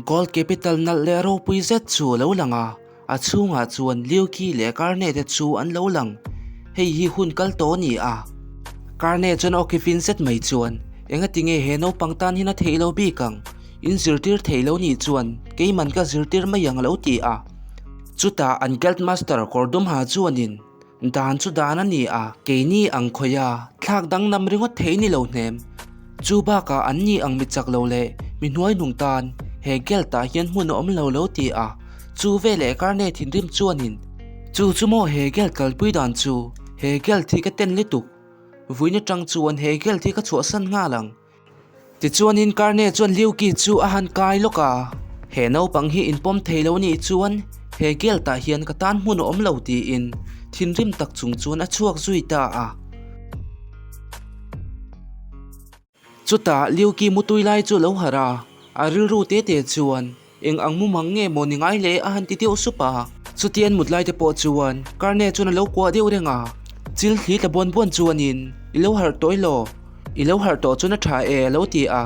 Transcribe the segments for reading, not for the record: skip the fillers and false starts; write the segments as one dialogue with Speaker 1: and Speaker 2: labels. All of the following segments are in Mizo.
Speaker 1: Gold Capital nalh leh ropui zet chu a lo lang a, a chhungah chuan Liuki leh Karne te chu an lo lang. Hei hi hun kal tawh a ni a. Karne chuan awki fin zet mai chuan, Engati nge he naupang tan hian a theih lo bik ang? In zirtir theih lo nih chuan keiman ka zirtir mai ang a lo ti a. Chutah an Guild Master kawr dum ha chuanin, Dan chu dan a ni a, keini ang khawih a, thlak danglam ringawt thei ni lo hnem. Chu bakah an ni ang mi chak lo leh mi hnuaihnung tan he Guild ah hian hmun a awm lo lo ti a, chu veleh Karne thinrim chuanin, Chu chu maw he Guild kalpui dan chu, he Guild hi ka ten lutuk. Vawiin atang chuan he Guild hi ka chhuahsan nghal ang. Tichuanin Karne chuan Liuki chu a han kai lawk a, He naupang hi inpawm thei lo nih chuan he guild ah hian ka tan hmun a awm lo tiin thinrim tak chung chuan a chhuak zui ta a. Chutah Liuki mutui lai chu a lo harh a, a rilru te te chuan Eng ang mumang nge maw ni ngai le a han ti deuh sup a. Chutian mut lai te pawh chuan Karne chuan a lo kuah deuh reng a. Chil thli tla buan buan chuanin, I lo harh tawh elaw? I lo harh tawh chuan a tha e a lo ti a.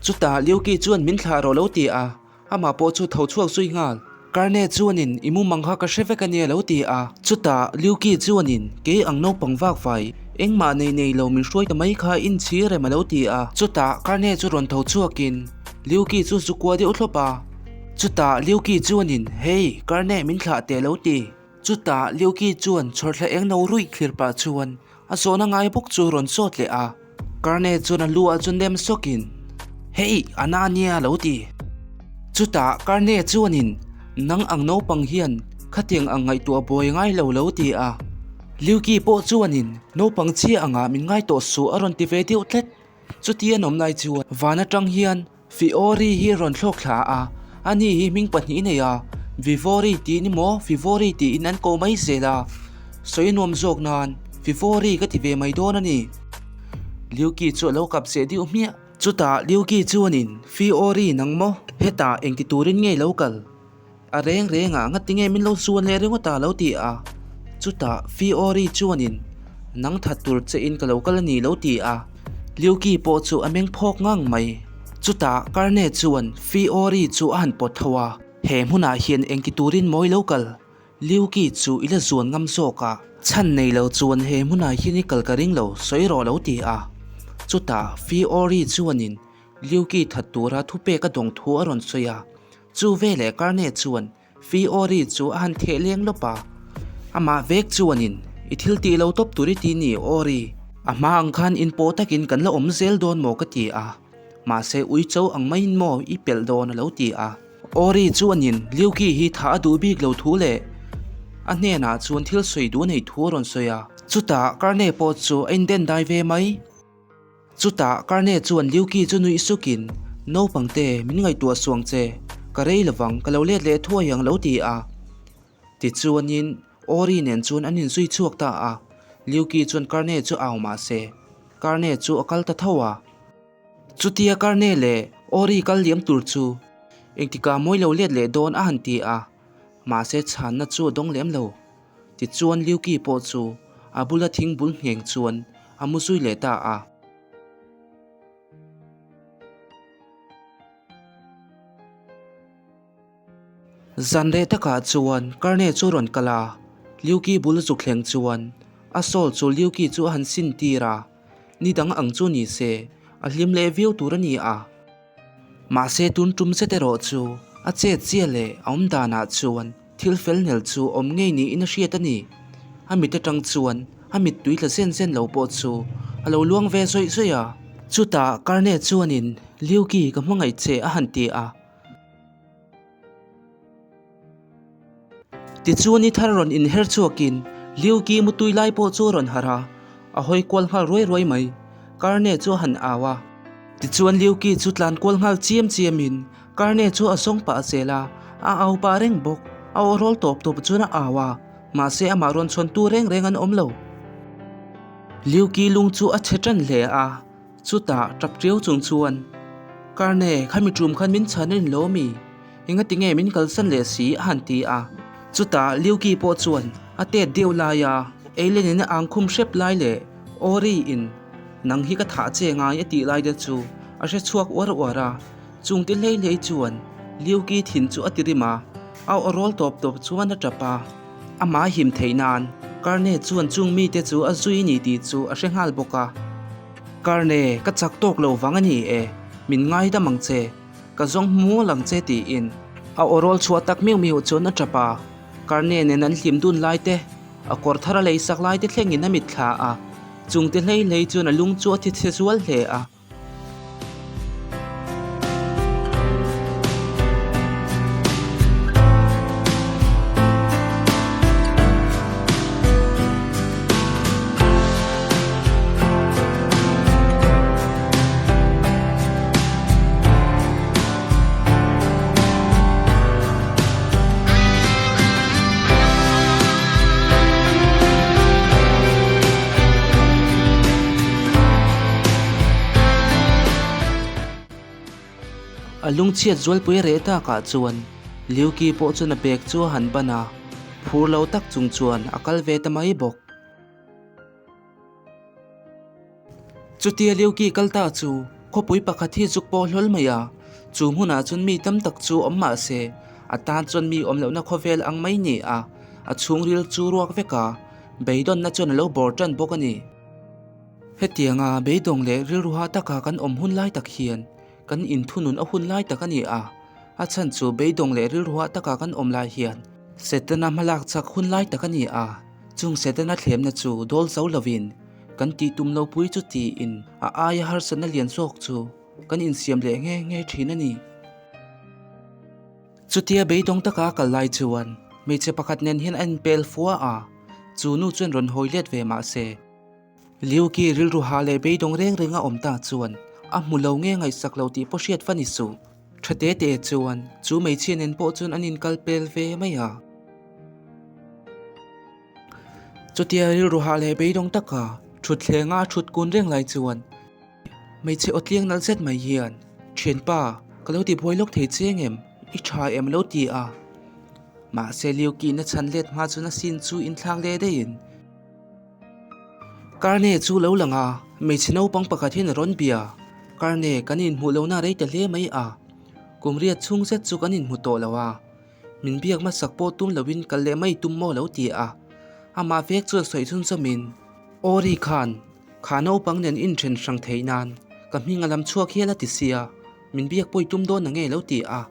Speaker 1: Chutah Liuki chuan min thlah rawh lo ti a, amah pawh chu tho chhuak zui nghal. Karne chuanin i mumang kha ka hre vek a nia lo ti a. Chutah Liuki chuanin kei ang naupang vak vai, engmah nei nei lo min hruai ta mai kha inchhir em a lo ti a. Chutah Karne chu rawn tho chhuakin Liuki chu zu kua deuh thlawp a. Chutah Liuki chuanin, Hey, Karne min thlah teh lo ti. Chutah Liuki chuan chhawrthla eng no ruih thlir pah chuan a zawhna ngai bawk chu rawn sawt leh a. Karne chuan a lu ah chuan nem sawkin, Hey, a na nia lo ti. Chutah Karne chuanin, Nang ang naupang hian khatiang ang ngaihtuah buai ngai lo lo ti a. Liuki pawh chuanin, Naupang chhia angah min ngai tawh suh a rawn ti ve deuh tlat. Chuti an awm lai chuan van atang hian Fiori hi a rawn thlawk thla a, ani hi hming pahnih nei a, Vivori tiin emaw Fivori tiin an ko mai zel a, sawi nuam zawk nan Fivori ka ti ve mai dawn a ni. Liuki chu a lo kap zeh deuh hmiah. Chutah Liuki chuanin Fiori nang maw hetah engti turin nge lo kal? A reng reng ah ngati nge min lo zuan leh ringawt a lo ti a, chutah Fiori chuanin nang that tur che in ka lo kal a ni lo ti a, Liuki pawh chu a meng phawk ngang mai. Chutah Karne chuan Fiori chu a han pawt tho a, he hmunah hian engti turin mawi lo kal, Liuki chu i la zuan ngam zawk a, chhan nei lo chuan he hmunah hian i kal ka ring lo sawi rawh lo ti a, chutah Fiori chuanin Liuki that tura thupek a dawng thu a rawn sawi a. Chu veleh Karne chuan Fiori chu a han theh leng lawp a, amah vek chuanin, I thil tih lo tawp tur i ti ni, Ori. A hma ang khan inpawh takin kan la awm zel dawn maw ka ti a, mahse uicho ang maiin maw i pelh dawn a lo ti a. Ori chuanin Liuki hi thah a duh bik lo thu leh a hnenah chuan thil sawi duh a nei thu a rawn sawi a. Chutah Karne pawh chu a inden dai ve mai. Chutah Karne chuan Liuki chu nuih sukin, Naupangte, min ngaihtuah suang che, ka rei lovang, ka lo let leh thuai ang lo ti a. Tichuanin Ori nen chuan an inzui chhuak ta a, Liuki chuan Karne chu au mah se, Karne chu a kal ta tho a. Chutia Karne leh Ori kal liam tur chu engtikah mawi lo let leh dawn a han ti a, mahse chhanna chu a dawng lem lo. Tichuan Liuki pawh chu a bula thing bul ngheng chuan a mu zui leh ta a. Zan reh takah chuan Karne chu rawn kal a, Liuki bul zuk thleng chuan a sawl chu Liuki chu a han sin tir a, ni dang ang chu ni se a hlim leh viau tur a ni a. Mahse tun tum zet erawh chu a chet zia leh a awm danah chuan thil fel nel chu awm ngei niin a hriat a ni. A mit atang chuan a mittui tla zen zen lo pawh chu a lo luang ve zawih zawih a. Chutah Karne chuanin Liuki ka hmangaih che a han ti a. Tichuan i thar rawn inher chhuakin Liuki mutui lai pawh chu a rawn harh a, a hawi kual nghal ruai ruai mai. Karne chu a han au a. Tichuan Liuki chu tlan kual nghal chiam chiamin Karne chu a zawng pah zel a, a au pah reng bawk. A aw rawl tawp tawp chuan a au a, mahse amah rawn chhawntu reng reng an awm lo. Liuki lung chu a chhe tan hle a. Chutah tap tiau chung chuan, Karne, khami tum khan min chhan a ni lo mi? Engati nge min kalsan leh si? a han ti a. Chutah Liuki pawh chuan a tet deuh lai a, Eileen in a ang khum hrep lai leh Ori in nang hi ka thah che ngai a tih lai te chu a hre chhuak uar uar a, chung ti hlei hlei chuan Liuki thin chu a ti rim a, a aw rawl tawp tawp chuan a tap a. Amah him theih nan Karne chuan chung mite chu a zui ni tih chu a hre nghal bawk a. Karne, ka chak tawk lo vang a ni e, min ngaidam ang che, ka zawng hmual ang che tiin a aw rawl chhuah tak miuh miuh chuan a tap a. Karne nen an hlim dun lai te, a kawr thar a lei sak lai te thlengin a mitthla a, chungte hlei hlei chuan a lung chu a thi chhe zual hle a. A lungchhiat zualpui reh takah chuan Liuki pawh chuan a bag chu a han ban a, phur lo tak chung chuan a kal ve ta mai bawk. Chutia Liuki kal ta chu khawpui pakhat hi zuk pawh hlawl mai a, chu hmunah chuan mi tam tak chu awm mah se a tan chuan mi awm lohna khawvel ang mai ni a, a chhungril chu ruak vek a, beidawnna chuan a lo bawr tan bawk a ni. Hetianga beidawng leh rilru hah taka kan awm hun lai tak hian kan inthunun a hun lai tak a ni a, a chhan chu beidawng leh rilru hah taka kan awm lai hian Setana hmalak chak hun lai tak a ni a, chung Setana thlemna chu dawl zo lovin kan tih tum lo pui chu tiin a aia harsatna lian zawk chu kan insiam leh nghe nghe thin a ni. Chutia beidawng taka kal lai chuan hmeichhe pakhat nen hian a inpel fua a, chu nu chuan rawn hawi let ve mah se. Liuki rilru ha leh beidawng reng reng a awm ta chuan a hmu lo nge ngaihsak lo tih pawh hriat va ni suh. Tha te te chuan chu hmeichhia nen pawh chuan an inkal pel ve mai a. Chutia rilru ha leh beidawng taka thutthleng a thut kun reng lai chuan hmeichhe aw tliang nalh zet mai hian, Thianpa, ka lo ti buai lawk thei che ngem? I tha em lo ti a. Mahse Liuki na chhan let hma chuan a sin chu inthlak leh daihin. Karne chu lo lang a, hmeichhe naupang pakhat hian a rawn bia. Karne, kan inhmuh lohna rei ta hle mai a, kum riat chhung zet chu kan inhmu tawh lo a, min biak hmasak pawh tum loin kal leh mai tum maw lo ti a. Amah vek chuan sawi chhunzawmin, Aw ri khan, kha naupang nen inthen hrang theih nan ka hming a lam chhuak hial a ti sia, min biak pawh i tum dawn ang nge lo ti a.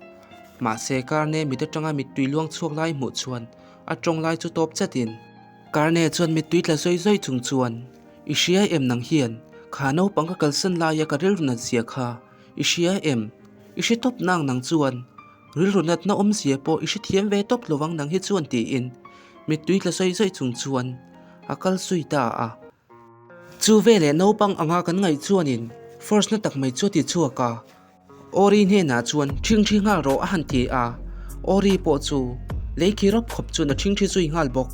Speaker 1: Mahse, Karne mit atanga mittui luang chhuak lai hmuh chuan a tawng lai chu tawp chatin, Karne chuan mittui tla zawi zawi chung chuan, I hria em nang hian, kha naupang ka kalsan laia ka rilru nat zia kha, i hria em? I hre tawp nang nang chuan, rilru natna awmzia pawh i hrethiam ve tawp lo ang nang hi chuan tiin mittui tla zawi zawi chung chuan a kal zui ta a. Chu veleh naupang anga kan ngaih chuanin force na tak mai chu a ti chhuak a. Ori hnenah chuan ṭhingṭhi nghal rawh a han ti a, Ori pawh chu lei khi rawp khawp chuan a ṭhingṭhi zui nghal bawk.